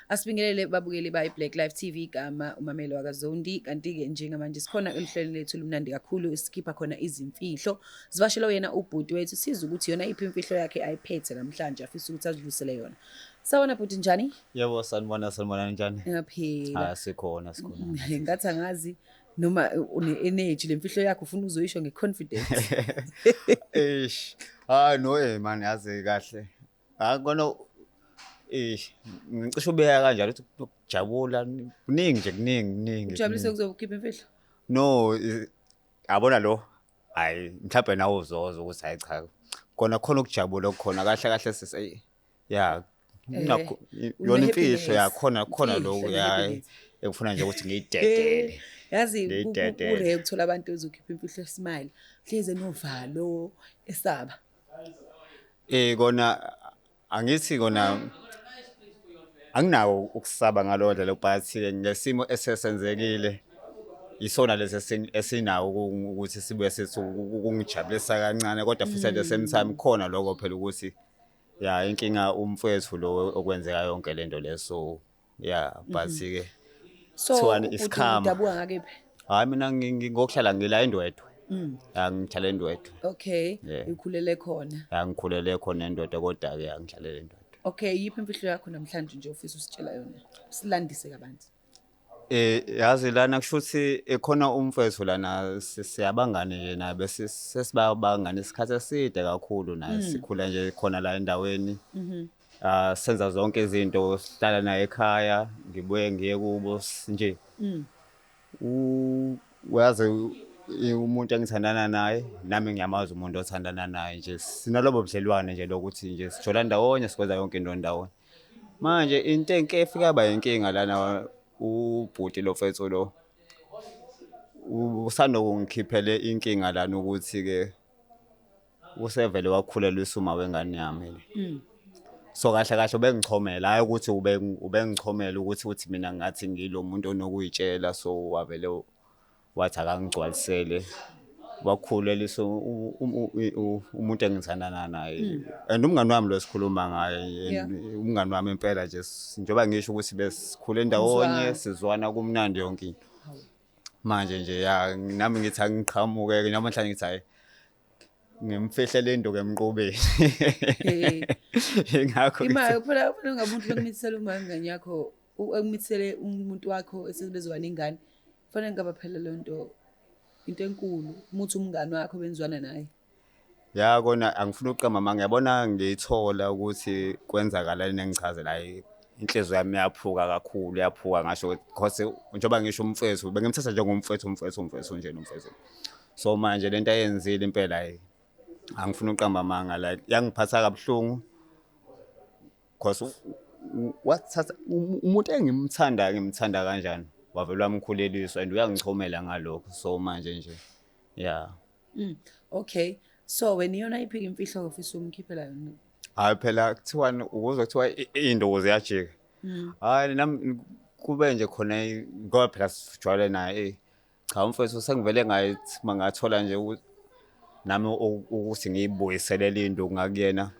Asibingelele babukeli ba Black Life TV, igama umamelo wakaZondi. Kanti-ke njengamanje sikhona eluhlelweni lethu lumnandi kakhulu, sikhipha khona izimfihlo. Sivashela yena ubhuti wethu, sizwe ukuthi yona iphi imfihlo yakhe ayiphethe namhlanje, afisa ukuthi azidlulisele yona. Sawona bhuti, njani? Yebo, sanibona, sanibona, njani? Ngiyaphila. Ah, sikhona, sikhona. Ngathi angazi noma une-energy, le mfihlo yakho ufuna uzoyisho nge-confidence. Eish. Ah no, man, yazi kahle. Ah kona, eish, ngicishe ubeka kanjalo ukuthi ukujabula kuningi nje, kuningi, kuningi. Ujabulise kuzokhipha imfihlo? No, yabona lo. Hayi, mhlawumbe nawe uzoza ukuthi hayi cha. Kona khona ukujabula okukhona kahle kahle sise ya Eh, yona imfihlo une-happiness. yakhona khona Imfihlo lokhu ya ne-happiness. ekufuna nje ukuthi ngiyidedele. Yazi Ngiyidedele. kure ukuthola abantu ozokhipha imfihlo smile. Hleze novalo esaba. Kona angithi kona anginawo ukusaba ngalowo ndlela, but ngesimo esesenzekile isona lesi esinawo ukuthi sibuye sithi ukungijabulisa kancane, kodwa futhi at the same time khona lokho phela ukuthi ya inkinga umfowethu lo okwenzeka yonke lento le, so yeah, but ke So kuthiwani ubhuti isikhama. udabuka ngakephi? Hayi, mina ngokuhlala ngila eNdwedwe. Ya, ngihlala eNdwedwe. Okay, Yeah. ukhulele khona. Ya, ngikhulele khona eNdwedwe, kodwa ke angihlalele eNdwedwe. Okay, yiphi imfihlo yakho namhlanje nje ofisa usitshela yona? Silandise kabanzi. Yazi lana kusho ukuthi ekhona umfowethu lana, siyabangani nje naye, bese sesibabangani isikhathi eside kakhulu naye, sikhula nje khona la endaweni. Ah, senza zonke izinto, sihlala naye ekhaya, ngibuye ngiye kubo nje. Uyazi umuntu engithandana naye, nami ngiyamazi umuntu othandana naye nje, sinalobo budlelwane nje lokuthi nje sijola ndawonye, sikwenza yonke into ndawonye. Manje into enke efika yaba inkinga lana, ubhuti lo mfethu lo usanokungikhiphele inkinga lana ukuthi ke usevele wakhulelwisa uma wengane yami le. So kahle kahle ubengichomela, hayi ukuthi ubengichomela ukuthi uthi mina ngathi ngilo muntu onokuyitshela, so wavele wathi akangigcwalisele, wakhulelisa umuntu engithandana naye and umngani wami lo sikhuluma ngaye. And umngani wami impela nje, njengoba ngisho ukuthi besikhule ndawonye, Nizwana. sizwana kumnandi yonke into. Manje nje ya, nami ngithi angiqhamuke namhlanje, ngithi hayi, ngimfihlele induku emqubeni. Ingakho Imali phela, phela ngamuntu bekumithisela uma ingane yakho, ekumithisele umuntu wakho esebezoba nengane. Kufanele ngaba phela le nto into enkulu, umuthi umngane wakho benzwana naye. Ya kona angifuni ukuqamba manga, ngiyabona ngiyithola ukuthi kwenzakalani, engichazela, hayi, inhliziyo yami yaphuka kakhulu, yaphuka ngasho because njengoba ngisho umfethu bengimthatha njengomfethu, umfethu, umfethu nje nomfethu. So manje lento ayenzile impela, hayi, angifuni ukuqamba amanga, like yangiphatha kabuhlungu because wathatha umuntu engimthandayo, ngimthanda kanjani, wavele wamkhuleliswa and uyangichomela ngalokho, so manje nje ya. Okay. So wena iyona iphi imfihlo ofisa umkhiphela yona? Hayi phela kuthiwani, ukuze kuthiwa iy'nduku ziyajika. Hayi, nami kube nje khona ngoba phela sijwayele naye, cha umfowethu sengivele ngayithi mangathola nje nami ukuthi ngiyibuyiselele induku ngakuyena.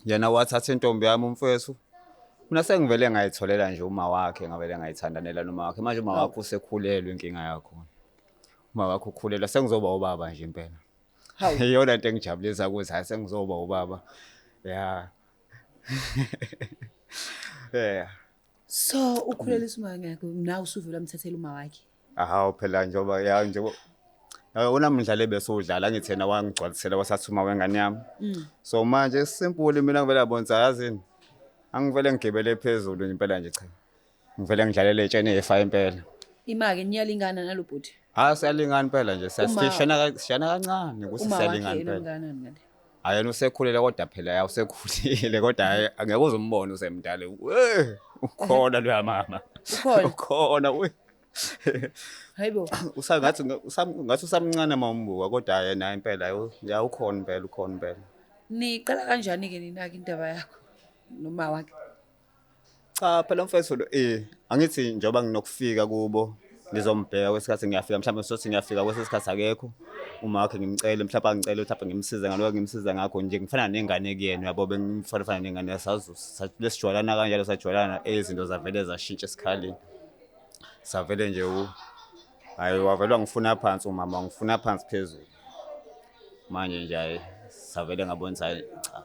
Yena wathatha intombi yami umfowethu. Mina sengivele ngayitholela nje uma wakhe, ngavele ngayithandanela noma wakhe. Manje uma wakhe usekhulelwe, inkinga yakhona. Uma wakhe ukhulelwe, sengizoba ubaba nje impela. Hawu. Iyona into engijabulisa ukuthi hayi, sengizoba ubaba. Ya. Yeah. So ukhulelisa uma ngakho, nawe usuvela umthathela uma wakhe. Ahawu phela njengoba ya njengoba unamdlalo bese udlala, angithi yena wangigcwalisela wasatha uma wengane yami. So manje simple, mina ngivele yabona ukuthi yazini, angivele ngigibele phezulu nje impela nje, cha. Ngivele ngidlalele etsheni efa impela. Ima-ke niyalingana nalo bhuti? Ha, siyalingana impela nje, siyashana kancane ukuthi Uma wakhe siyalingana yena impela. umnganani ngale? Hayi, yena usekhulile, kodwa phela ya usekhulile, kodwa hayi, angeke uze umbone usemdala. We, ukhona loya mama. Ukhona? Ukhona we. Hayibo. Usangathi ngathi usamncane uma umbuka, kodwa yena impela ya ukhona impela, ukhona impela. Niqala kanjani-ke nina-ke indaba yakho noma wakhe? Cha phela mfethu lo, angithi njengoba nginokufika kubo ngizombheka kwesikhathi, ngiyafika mhlawumbe sothi ngiyafika kwesikhathi akekho. Uma wakhe ngimcele mhlawumbe angicele mhlawumbe ngimsize ngaloko ngimsiza ngakho nje ngifana nengane kuyena uyabo, bengifana fana nengane lesijwayelana kanjalo sajwayelana izinto zavele zashintsha esikhaleni. Savele nje hhayi wavele wangifuna phansi umama, wangifuna phansi phezulu. Manje nje hhayi savele ngabona ukuthi hhayi cha.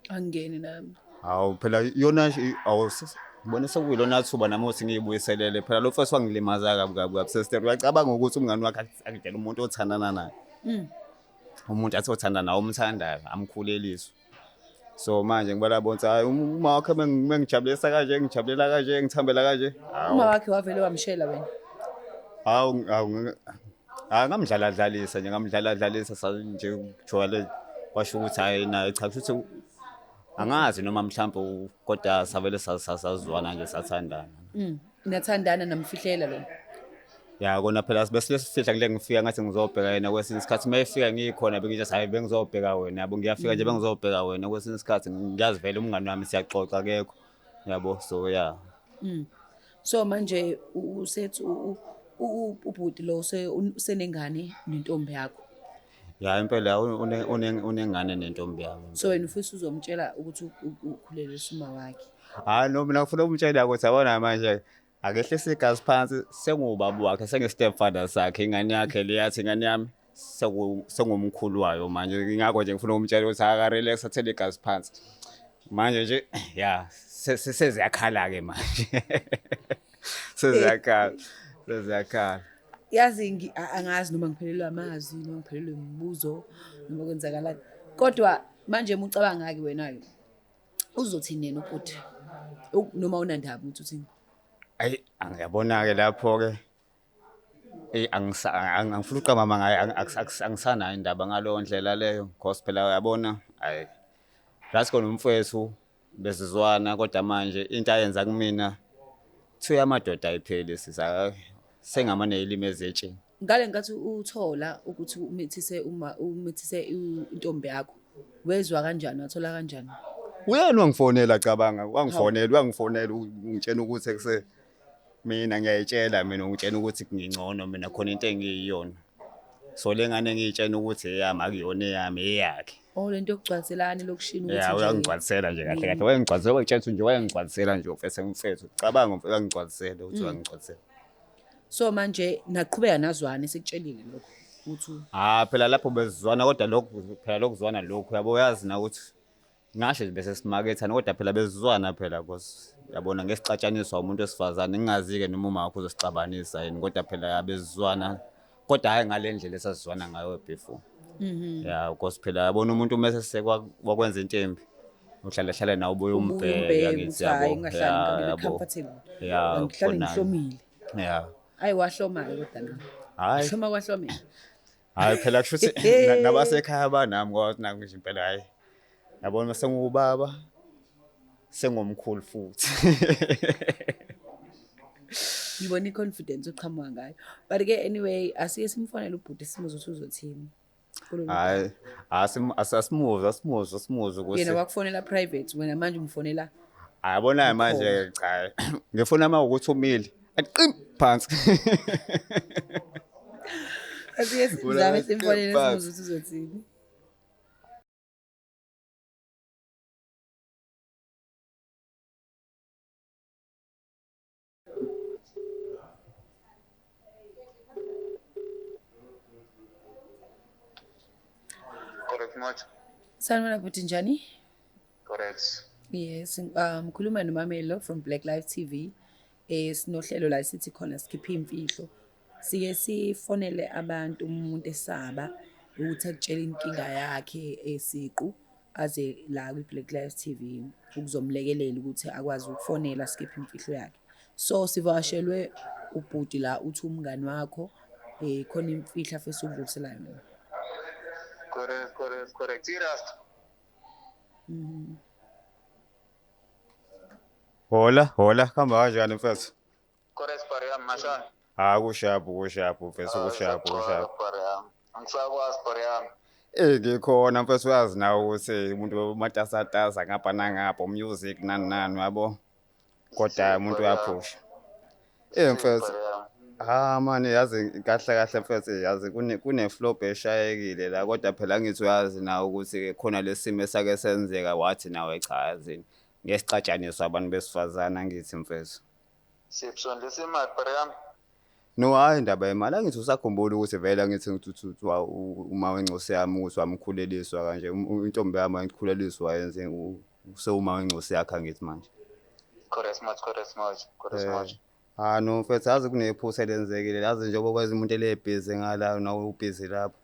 Angingeni nami. Hawu phela yona awu ngibona sekuyilona thuba nami ukuthi ngiyibuyiselele phela lo mfethu wangilimaza kabi kabi kabi sister. Uyacabanga ukuthi umngani wakhe akudela umuntu othandana naye. Umuntu athi othanda nawe umthandayo amkhuleliswe. So manje ngibala bona ukuthi hayi uma wakhe mengijabulisa kanje ngijabulela kanje ngithambela kanje. Uma wakhe wavele wamshela wena. Hawu hawu hayi ngamdlala dlalisa nje ngamdlala dlalisa nje kujwayele kwasho ukuthi hayi naye cha kusho ukuthi angazi noma mhlawumbe kodwa savele sazwana nje sathandana. Nathandana namfihlela lo. Ya kona phela bese sifihla ngile ngifika ngathi ngizobheka yena kwesinye isikhathi uma efika ngikhona bengithi hayi bengizobheka wena yabo ngiyafika nje bengizobheka wena kwesinye isikhathi ngiyazi vele umngani wami siyaxoxa akekho yabo so yeah. So manje usethi ubhuti lo usenengane nentombi yakho. Ya impela unengane nentombi yami. So wena ufisa uzomtshela ukuthi ukhulelisa uma wakhe. Hayi no mina ngifuna ukumtshela ukuthi yabona manje akehlise igazi phansi sengubaba wakhe senge-stepfather sakhe ingane yakhe le yathi ingane yami sengumkhulu wayo manje ingakho nje ngifuna ukumtshela ukuthi aka-relax athele igazi phansi. Manje nje ya seziyakhala-ke manje. Seziyakhala, seziyakhala. Yazi angazi noma ngiphelelwe amazwi noma ngiphelelwe imibuzo noma kwenzakalani. Kodwa manje uma ucabanga-ke wena-ke uzothini yena ubhuti? Noma unandaba ukuthi uthini? Ayi angiyabona-ke lapho-ke. Eyi angifuni ukuqamba amanga angisanayo indaba ngaleyo ndlela leyo because phela uyabona hhayi la sikhona umfowethu besizwana kodwa manje into ayenza kumina kuthiwa amadoda ayipheli sisa sengamane ilimi ezetsheni. Ngale nkathi uthola ukuthi umithise uma umithise intombi yakho wezwa kanjani wathola kanjani? Uyena wangifonela cabanga wangifonela wangifonela ungitshena ukuthi ekuse mina ngiyayitshela mina ungitshena ukuthi ngingcono mina khona into engiyiyona. So le ngane ngiyitshena ukuthi eyami akuyona eyami eyakhe. Oh lento yokugcwaliselana lokushini ukuthi Ya uyangigcwalisela nje kahle kahle wayengigcwalisela wayitshela nje wayengigcwalisela nje mfethu mfethu cabanga mfethu uyangigcwalisela ukuthi uyangigcwalisela. So manje naqhubeka nazwana esekutshelile lokho ukuthi Ah phela lapho bezizwana kodwa lokhu phela lokuzwana lokhu yabo uyazi na ukuthi ngasho nje bese simakethana kodwa phela bezizwana phela cause yabona ngesixatshaniswa umuntu wesifazane ngingazi-ke noma uma wakho uzosixabanisa yini kodwa phela bezizwana kodwa hhayi ngale ndlela esasizwana ngayo before. Ya because phela yabona umuntu uma sesekwakwenza into embi uhlale hlale nawe ubuye umbheke angithi yabo. Ngingahlali comfortable. Ya ngihlale ngihlomile. Ya. Ayi wahloma-ke kodwa na. Hayi. Hloma kwahlomela. Hayi phela kusho ukuthi nabasekhaya banami ngoba naku nje impela hayi. Yabona sengubaba sengomkhulu futhi. Ngibona i-confidence oqhamuka ngayo. But ke anyway asike simfonele ubhuti simuzwe ukuthi uzothini. Hayi asimuze asimuze asimuze ukuthi yena wakufonela private wena manje umfonela. Ayabona manje cha ngifuna uma ukuthi umile aqim phansi. Asike simzame simfonele simuzwe ukuthi uzothini. Correct much. Sanibona bhuti njani? Correct. Yes, ngikhuluma noMamelo from Black Life TV. Sinohlelo la sithi khona sikhipha imfihlo. Sike sifonele abantu umuntu esaba ukuthi akutshele inkinga yakhe esiqu aze la kwi Black Life TV ukuzomlekelela ukuthi akwazi ukufonela sikhiphe imfihlo yakhe. So sivakashelwe ubhuti la uthi umngani wakho khona imfihlo afisa ukudlulisela yona. Correct, correct, correct. Serious. Hola, hola, hamba kanjani mfethu? Correct Pariam masha. Ha kushapu kushapu mfethu kushapu kushapu. Pariam. Angisakwazi Pariam. Ngikhona mfethu uyazi nawe ukuthi umuntu umatasatasa ngapha nangapha music nani nani yabo. Kodwa umuntu uyaphusha. Mfethu. Ah mane yazi kahle kahle mfethu, yazi kune flop eshayekile la, kodwa phela ngithi uyazi nawe ukuthi khona lesimo esake senzeka, wathi nawe cha, yazini ngeke sixatshaniswe abantu besifazane, angithi mfethu. Sipson lesimali bari yami. No, hayi, indaba yemali, angithi usakhumbula ukuthi vele angithi ngithi uma wencosi yami ukuthi wamkhuleliswa kanje, intombi yami wayikhuleliswa, yenze usewuma wencosi yakhe, angithi manje. Correct much, correct much, correct much. Ah no mfethu, yazi kunephutha elenzekile, yazi njengoba kwazi umuntu elebhizi ngala, nawe ubhizi lapho.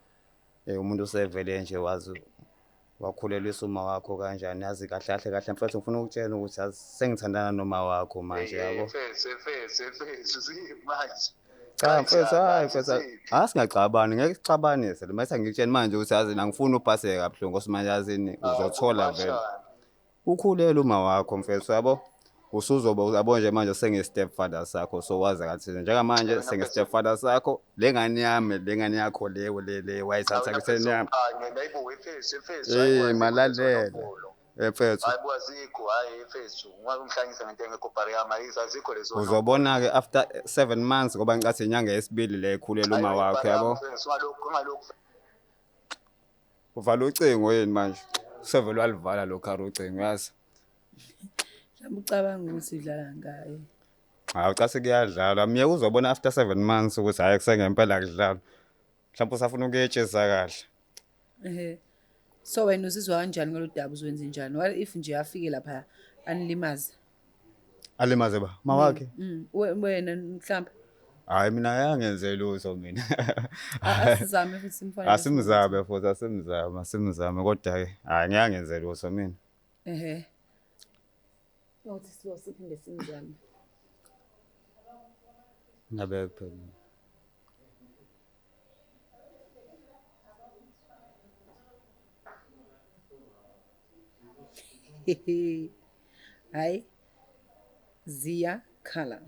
Umuntu usevele nje wazi wakhulelisa uma wakho kanjani, yazi kahle kahle kahle mfethu, ngifuna ukukutshela ukuthi yazi sengithandana noma wakho manje, yabo. Mfethu, mfethu, mfethu, manje. Cha mfethu, hayi mfethu, asingaxabani, ngeke sixabanise. Le mase ngikutshela manje ukuthi yazi angifuni ubhaseke kabuhlungu, ngoba manje yazini uzothola vele. Ukhulele uma wakho mfethu, yabo. Usuzoba yabo nje manje sengi-step father sakho, so wazi kathi njengamanje sengi-step father sakho, le ngane yami, le ngane yakho leyo le wayithatha kutheni yami. Hayi mfethu, mfethu. Eh, malalela. Mfethu. Hayi bo, azikho, hayi mfethu. Ungabe umhlangisa ngento engekho bari yami, azikho lezo. Uzobona-ke after 7 months, ngoba ngicathi inyanga yesibili le ekhulela uma wakho, yabo. Ungalokhu, ungalokhu. Uvala ucingo yini manje? Sevele walivala lo khari ucingo, yazi. Mhlawumbe ucabanga ukuthi udlala ngaye. Hawu cha, sekuyadlalwa. Myeke, uzobona after 7 months ukuthi hhayi, kusengempela kudlalwa. Mhlawumbe usafuna ukuyetshisa kahle. Ehhe. So wena uzizwa kanjani ngalo daba, uzwenze njani? What if nje afike lapha anilimaze? Alimaze ba? Mawakhe? Wena mhlawumbe. Hayi, mina ayangenze lutho mina. Asizame futhi simfonele. Asimzame futhi, asimzame, asimzame, kodwa-ke hhayi, ngeke angenze lutho mina. Ehhe. Uthi sibo siphinde simzame. Ngabe kuphela. Hayi. Ziyakhala.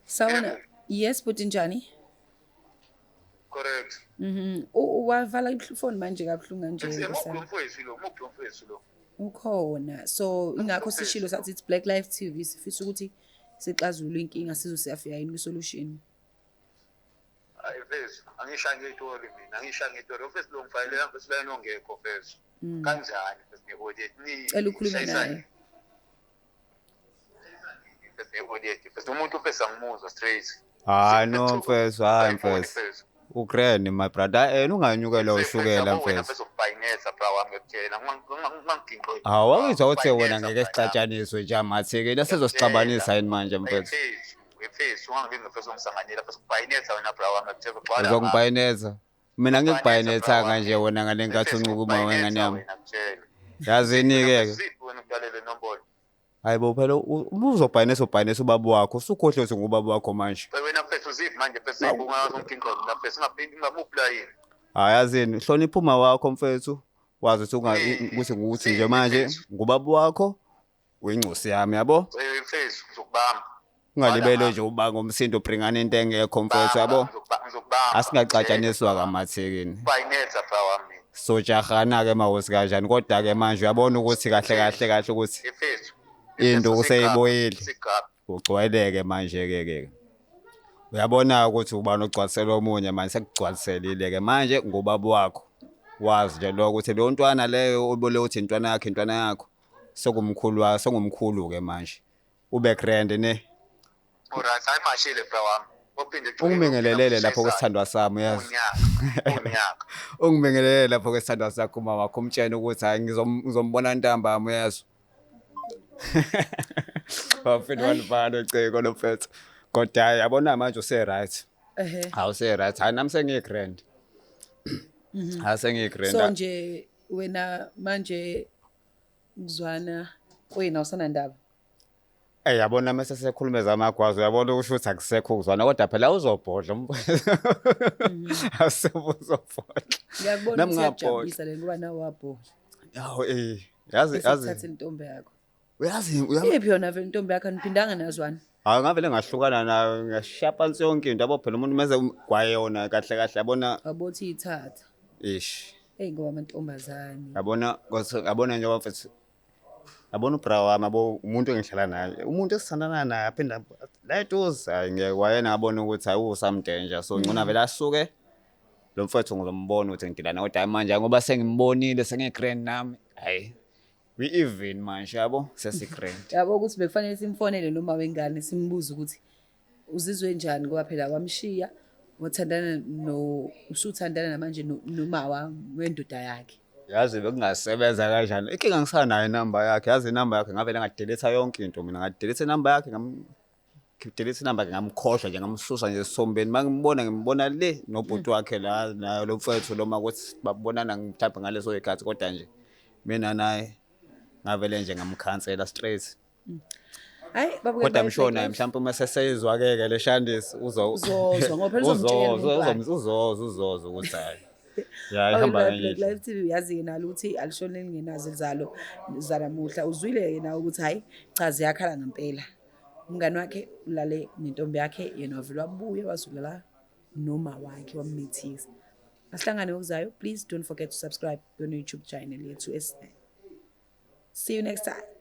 Sawubona. Yes, bhuti, njani? Correct. Wavala ifoni manje kabuhlungu kanje, Muphi Nkosana. mfowethu lo, muphi mfowethu lo? Ukhona. So ingakho sishilo sathi it's Black Life TV, sifisa ukuthi sixazulule inkinga, sizo siyafika yini kwi-solution. Hayi mfethu, angishange ngeyitori mina, angishange ngeyitori. Mfethu lo ngifayele mfethu la ongekho mfethu. Kanjani mfethu nge-audit? Ni Cela ukhulume naye. Mfethu nge-audit. Mfethu umuntu mfethu angimuzwa straight. Hayi no mfethu, hayi mfethu. Ukraine my brother, unganyukela ushukela Wena mfethu. mfethu ukubhayinetha bra wami, ngiyakutshela. Unganginqoyi. Hawu, angithi awuthe wena ngeke sixatshaniswe nje amathekeli, asezosixabanisa yini manje mfethu? Mfethu, mfethu ungangibizi mfethu ungisanganela mfethu, ukubhayinetha wena bra wami, ngiyakutshela ugcwala. Uzongibhayinetha. Mina ngikubhayinethanga nje wena ngale nkathi unqukuma wengane yami. Yazini-ke ke. Ziphi wena udalele nombolo? Hayi bo, phela uma uzobhayinesa, ubhayinesa ubaba wakho, usukhohlwe ukuthi ngubaba wakho manje. Wena mfethu ziphi manje mfethu, ungazonkingqa mina mfethu, ungaphindi ungamuphi layini. Hayi yazini, hlonipha uma wakho mfethu. Wazi ukuthi ukuthi ngukuthi nje manje ngubaba wakho, uyincosi yami, yabo? Mfethu ngizokubamba. Ungalibele nje ubanga umsindo, ubringana into engekho mfethu, yabo? Ngizokubamba. Asingaxatshaniswa kamathekeni. Bayinetha bra wami mina. Sojahana-ke mahosi kanjani, kodwa-ke manje uyabona ukuthi kahle kahle kahle ukuthi Mfethu. into useyibuyile. Sigaba. Ugcweleke manje-ke ke. Uyabona ukuthi ubani ogcwalisela omunye manje, sekugcwaliselile-ke manje ngubaba wakho. Wazi nje lokho ukuthi leyo ntwana leyo obole uthi intwana yakho, intwana yakho sekumkhulu wa sengumkhulu-ke manje. Ube grand ne. Alright, hayi mashile bra wami. Uphinde Ungibingelelele lapho kwesithandwa sami, uyazi. Unyaka. Unyaka. Ungibingelele lapho kwesithandwa sakho uma wakho, umtshene ukuthi hayi, ngizombona ntambama, uyezwa. Wafika walivala ucingo lo mfethu. Kodwa hayi, yabona manje use-right. Ehhe. Hawu, use-right. Hayi, nami sengiyi-grand. Hayi, sengiyi-grand. So nje wena manje kuzwana kwena awusanandaba. Eh yabona mase sekhulume zamagwazi, uyabona usho ukuthi akusekho ukuzwana, kodwa phela uzobhodla umfethu. Awusebe uzobhodla. Ngiyakubona Nami ukuthi ngabhodla. iyakujabulisa le ngoba nawe wabhodla. Yawu yazi Bese yazi kuthatha intombi yakho. Uyazi Iphi yona vele intombi yakho, aniphindanga nazwana? Hayi, ngavele ngahlukana nayo, ngashiya phansi yonke into, yabo, phela umuntu mase kwayona kahle kahle yabona. Wabothi ithatha. Ish. Eyi, ngoba amantombazane. Yabona, yabona njengoba mfethu, yabona ubra wami, yabo, umuntu engihlala naye, umuntu esithandana naye, aphinda la eduze, hayi ngeke, wayena ngabona ukuthi hayi u-some danger, so ngcono vele asuke lo mfethu, ngizombona ukuthi ngidila naye. Kodwa hhayi, manje ngoba sengimbonile, sengiyi-grand nami, hhayi, we even manje, yabo, sesi-grand. Yabo ukuthi bekufanele simfonele noma wengane, simbuze ukuthi uzizwe njani, ngoba phela wamshiya wathandana no usuthandana namanje noma wendoda yakhe. Yazi bekungasebenza kanjani? Inkinga ngisanayo inamba yakhe, yazi inamba yakhe ngavele ngadelete yonke into mina, ngadelete inamba yakhe, ngidelete inamba yakhe, ngamkhohlwa nje, ngamsusa nje esithombeni. Uma ngimbona, ngimbona le nobhuti wakhe la, naye lo mfethu lo, makuthi babonana mhlawumbe ngaleso sikhathi, kodwa nje mina naye ngavele nje ngamkhansela straight. Hayi, babukeli Kodwa baye I'm sure Black naye Life. mhlawumbe uma seseyizwa-ke le shandisi Uzozwa, ngoba phela uzomtshela umuntu wakhe. uzoza, uzoza ukuthi hhayi ya, Babukeli ihamba baye ngenye Black indlela. Life TV, uyazi-ke nalo ukuthi alishone lingenazo izalo zanamuhla. Uzwile-ke nawe ukuthi hhayi cha, ziyakhala ngempela. Umngani wakhe ulale nentombi yakhe, yena wavele wabuya wazulala noma wakhe, wammithisa. Asihlangane ngokuzayo. Please don't forget to subscribe kuyona YouTube channel yethu. See you next time.